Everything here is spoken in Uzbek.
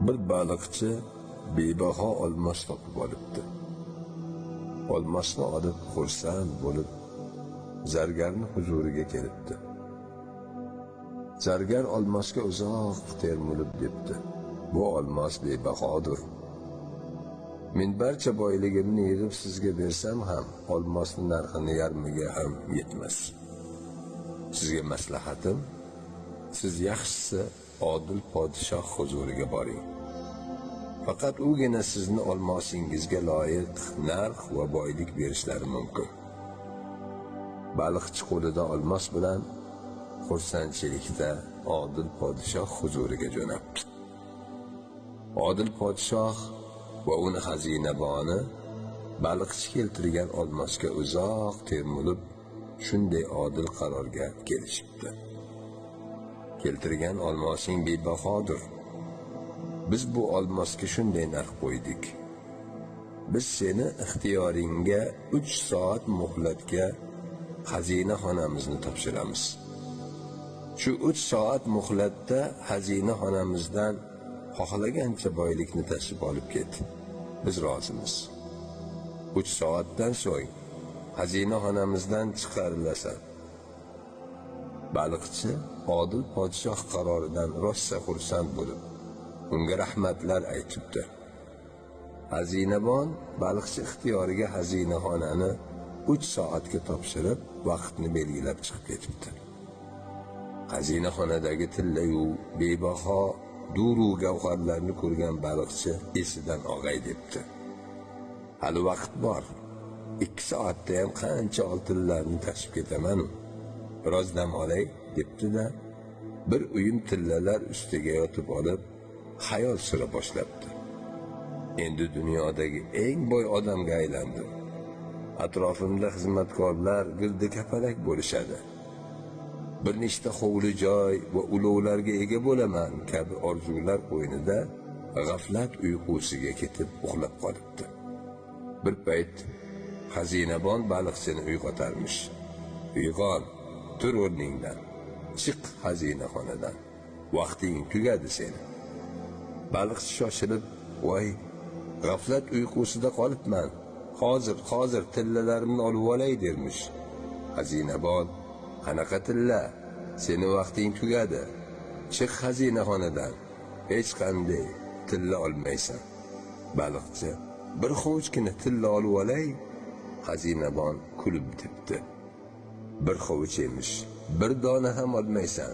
Bir baliqchi bebaho olmos topib olibdi. Olmosni olib xursand bo'lib zargarni huzuriga kelibdi. Zargar olmosga uzoq termulib debdi: "Bu olmos bebahodir. Men barcha boyligimni yig'ib sizga bersam ham olmosning narxini yarmiga ham yetmas. Sizga maslahatim, siz yaxshisi odil podshoh huzuriga boring. Faqat ugina sizni olmosingizga loyiq narx va boylik berishlari mumkin." Baliqchi qo'lida olmos bilan xursandchilikda odil podshoh huzuriga jo'nabdi. Odil podshoh va uni xazinaboni baliqchi keltirgan olmosga uzoq termulib shunday odil qarorga kelishibdi: "Keltirgan olmosing bebahodir. Biz bu olmosga shunday narx qo'ydik. Biz seni ixtiyoringga 3 soat muhlatga xazina xonamizni topshiramiz. Shu 3 soat muhlatda xazina xonamizdan xohlagancha boylikni tashib olib ket. Biz rozimiz. 3 soatdan so'ng xazina xonamizdan chiqarilasan." Baliqchi odil podshoh qaroridan rosa xursand bo'lib, unga rahmatlar aytibdi. Xazinabon baliqchi ixtiyoriga xazinaxonani 3 soatga topshirib, vaqtni belgilab chiqib ketibdi. Xazinaxonadagi tillayu bebaho duru gavharlarni ko'rgan baliqchi esidan og'ay debdi: "Hali vaqt bor. 2 soatda ham qancha oltinlarni tashib ketaman. Biroz dam olay" debdi-da, bir uyum tillalar ustiga yotib olib, xayol sura boshlabdi. "Endi dunyodagi eng boy odamga aylandim. Atrofimda xizmatkorlar girdi kapalak bo'lishadi. Bir nechta hovli joy va ulovlarga ega bo'laman" kabi orzular qo'ynida g'aflat uyqusiga ketib uxlab qolibdi. Bir payt xazinabon baliqchini uyg'otarmish: "Uyg'on, tur o'rningdan, chiq xazinaxonadan, vaqting tugadi seni." Baliqchi shoshilib: "Voy, g'aflat uyqusida qolibman. Hozir tillalarimni olib olay" dermish. Xazinabon: "Qanaqa tilla? Seni vaqting tugadi. Chiq xazinaxonadan. Hech qanday tilla olmaysan." Baliqchi: "Bir hovuchgina tilla olib olay." Xazinabon kulib debdi: "Bir hovuch emish, bir dona ham olmaysan."